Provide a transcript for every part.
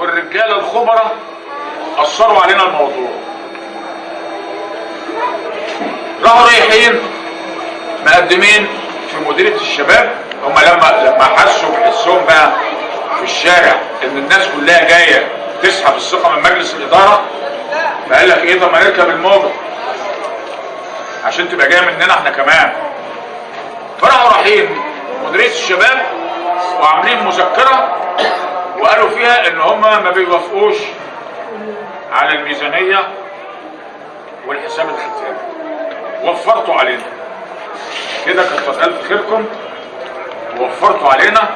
والرجاله الخبراء اثروا علينا الموضوع. راحوا رايحين مقدمين في مديرية الشباب. هم لما حسوا بحسهم بقى في الشارع ان الناس كلها جاية تسحب الثقة من مجلس الادارة، فقال لك ايه، طب ما نركب الموجه عشان تبقى جاية مننا احنا كمان. فراحوا رايحين مديرية الشباب وعاملين مذكره وقالوا فيها ان هم ما بيوافقوش على الميزانية والحساب الختامي. وفرتوا علينا كده، كتر الف خيركم، وفرتوا علينا.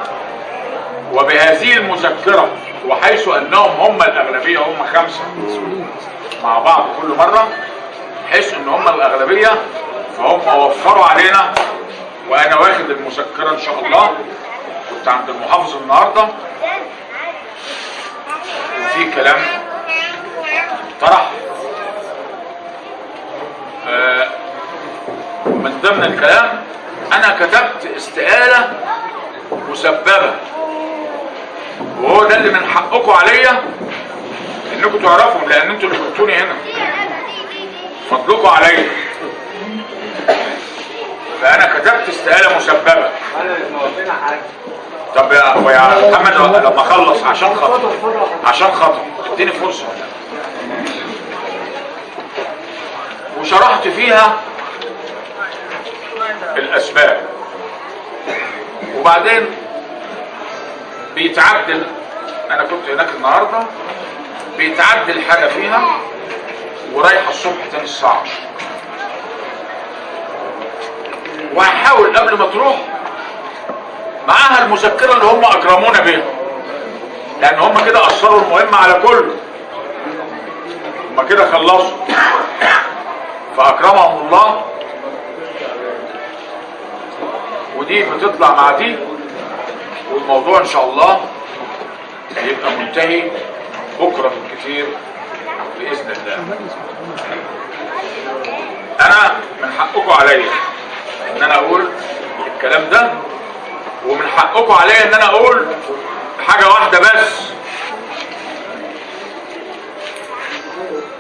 وبهذه المذكرة، وحيث انهم هم الاغلبية، هم 5 مع بعض كل مرة، حيث ان هم الاغلبية فهم وفروا علينا. وانا واخد المذكرة ان شاء الله، كنت عند المحافظ النهارده وفي كلام طرح، من ضمن الكلام انا كتبت استقالة مسببه، وهو ده اللي من حقكم عليا انكم تعرفوا، لان انتوا اللي جبتوني هنا، فضلكم عليا. فانا كتبت استقالة مسببه. طب يا محمد لما اخلص، عشان خاطر، عشان خاطر اديني فرصة. وشرحت فيها الاسباب، وبعدين بيتعدل. انا كنت هناك النهارده، بيتعدل حاجة فيها، ورايحه الصبح تاني الساعة 10. وهحاول قبل ما تروح معاها المذكرة اللي هم اكرمونا بيها، لان هم كده اثروا المهمة على كله، هم كده خلصوا، فاكرمهم الله. ودي بتطلع مع دي، والموضوع ان شاء الله هيبقى منتهي بكره بالكثير باذن الله. انا من حقكم عليا ان انا اقول الكلام ده، ومن حقكم عليا ان انا اقول حاجة واحدة بس،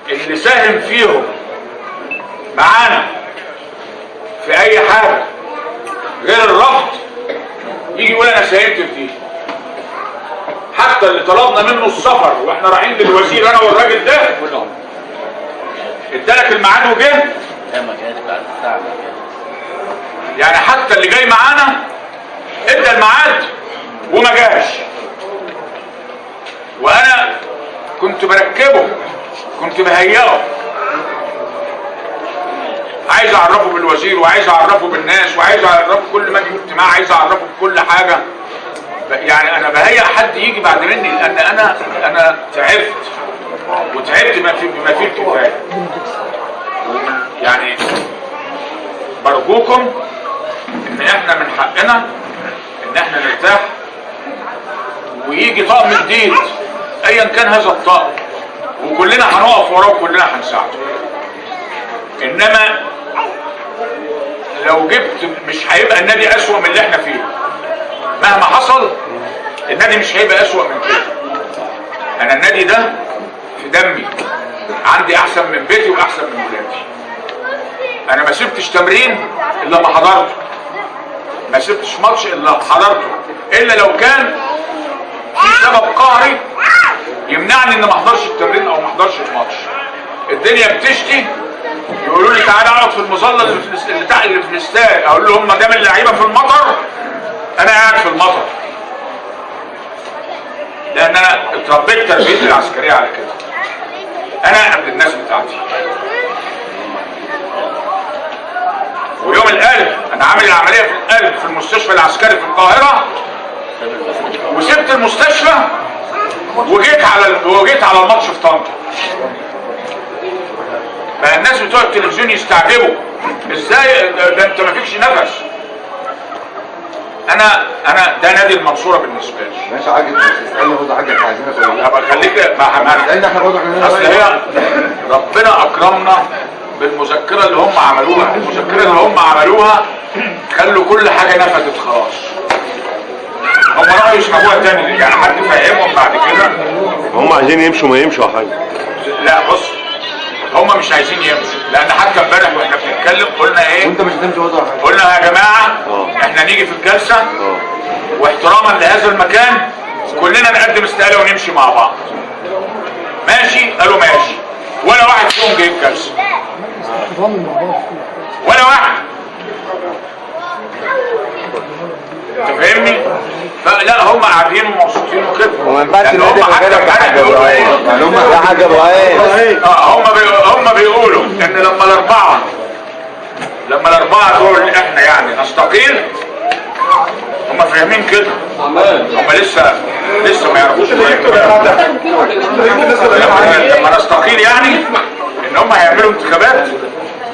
اللي ساهم فيهم معانا في اي حاجة غير الرفض يجي يقول انا ساهمت في دي. حتى اللي طلبنا منه السفر واحنا رايحين للوزير انا والراجل ده، ادالك الميعاد وجه. يعني حتى اللي جاي معانا ادى الميعاد وما جاش، وانا كنت بركبه، كنت بهيئة، عايز اعرفه بالوزير، وعايز اعرفه بالناس، وعايز اعرفه كل ما اجي اجتماع، عايز اعرفه بكل حاجة. يعني انا بهيئ حد يجي بعد مني، لان انا تعبت، وتعبت بما فيه الكفاية. يعني برجوكم ان احنا من حقنا ان احنا نرتاح، ويجي طقم جديد ايا كان هذا الطقم، وكلنا هنقف وراه وكلنا هنساعده. انما لو جبت مش هيبقى النادي اسوأ من اللي احنا فيه. مهما حصل النادي مش هيبقى اسوأ من كده. انا النادي ده في دمي، عندي احسن من بيتي واحسن من ولادي. انا ما سبتش تمرين الا ما حضرته، ما سبتش ماتش الا حضرته، الا لو كان في سبب قهري يمنعني ان ما احضرش التمرين او ما احضرش الماتش. الدنيا بتشتي يقولوا لي تعالى اقعد في المظلة اللي في الاستاد، اقول لهم ما دام اللعيبة في المطر انا قاعد في المطر، لان انا اتربيت تربيتي العسكرية على كده. انا قبل الناس بتاعتي. ويوم القلب انا عامل العملية في القلب في المستشفى العسكري في القاهرة، وسبت المستشفى وجيت على الماتش في طنطا. بقى الناس بتوع التلفزيون يستعجبوا ازاي ده انت ما فيكش نفس. انا ده نادي المنصورة بالنسبة لي. ماشي عاجب، بس اسالني برضه حاجة احنا عايزينها. طب خليك اسالني احنا برضه، احنا اصل هي ربنا اكرمنا بالمذكره اللي هم عملوها، المذكرة اللي هم عملوها خلوا كل حاجة نفذت خلاص. هم راحوا يسحبوها تاني، يعني حد فهمهم بعد كده. هم عايزين يمشوا ما يمشوا يا حاج. لا بص، هم مش عايزين يمشوا، لان حتى امبارح واحنا بنتكلم قلنا ايه؟ وانت مش هتمشي برضه يا حاج. قلنا يا جماعة احنا نيجي في الجلسة واحتراما لهذا المكان كلنا نقدم استقالة ونمشي مع بعض. ماشي؟ قالوا ماشي. ولا واحد فيهم جاي الجلسة. ولا واحد. انت فاهمني؟ فلا هم قاعدين ومبسوطين وكده. وما ينفعش هم حتى امبارح بيقولوا ايه؟ يا حاج ابراهيم هم بيقولوا ان لما الاربعة دول احنا يعني نستقيل، هم فاهمين كده. هم لسه ما يعرفوش. لما نستقيل يعني ان هم هيعملوا انتخابات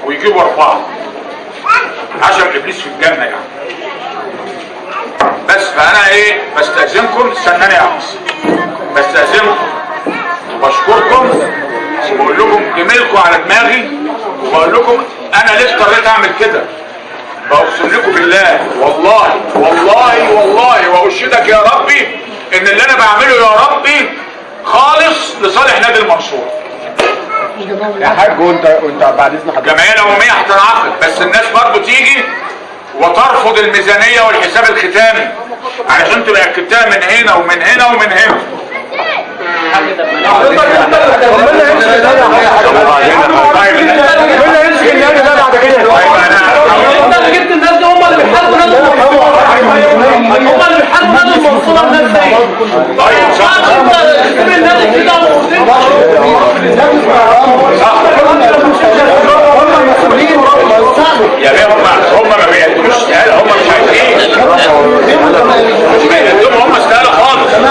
ويجيبوا 4 عشان ابليس في الجنة يعني. بس فانا ايه، بستأذنكم، استناني يا عمس، بستأذنكم وبشكركم وبقول لكم جميلكم على دماغي، وبقول لكم انا ليه اضطريت اعمل كده. بقسم لكم بالله والله والله والله واشهدك يا ربي ان اللي انا بعمله يا ربي خالص لصالح نادي المنصورة. يا حاج وانت بعد اذن حضرتك الجمعية العمومية هتنعقد، بس الناس برضه تيجي وترفض الميزانية والحساب الختامي علشان تبقى اكدتها من هنا ومن هنا ومن هنا. انت اللي جبت الناس دي، هم اللي بيحاربوا نادي المنصورة، هم اللي بيحاربوا نادي المنصورة الناس دي. طيب صح، انت تسيب النادي كده يا بيه. هم ما بيقدموش استقالة، هم مش عايزين، مش بيقدموا هم استقالة خالص. هم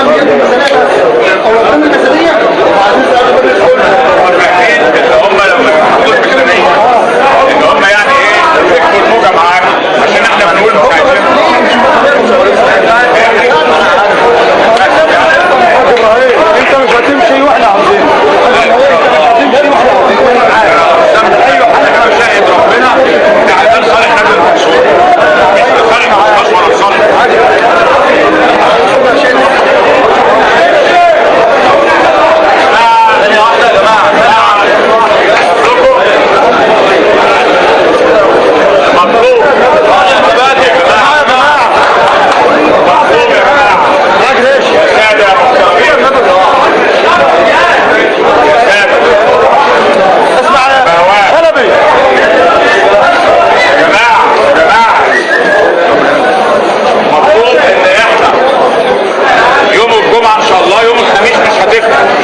فاهمين ان هم لما يحطوا الميزانية ان هم يعني ايه يركبوا الموجة معانا، عشان احنا بنقول مش عايزين. انت مش هتمشي واحنا عاوزين. ايوه انا بشاهد ربنا ان عشان صالح نادي المنصورة، مش لصالح الاشخاص ولا لصالح. ثانية واحدة يا جماعة، مطلوب يا جماعة، مطلوب يا جماعة، يا سادة يا محترمين، يا سادة اسمع يا يا جماعة، يا جماعة مطلوب ان احنا يوم الجمعة ان شاء الله، يوم الخميس مش هتفرق.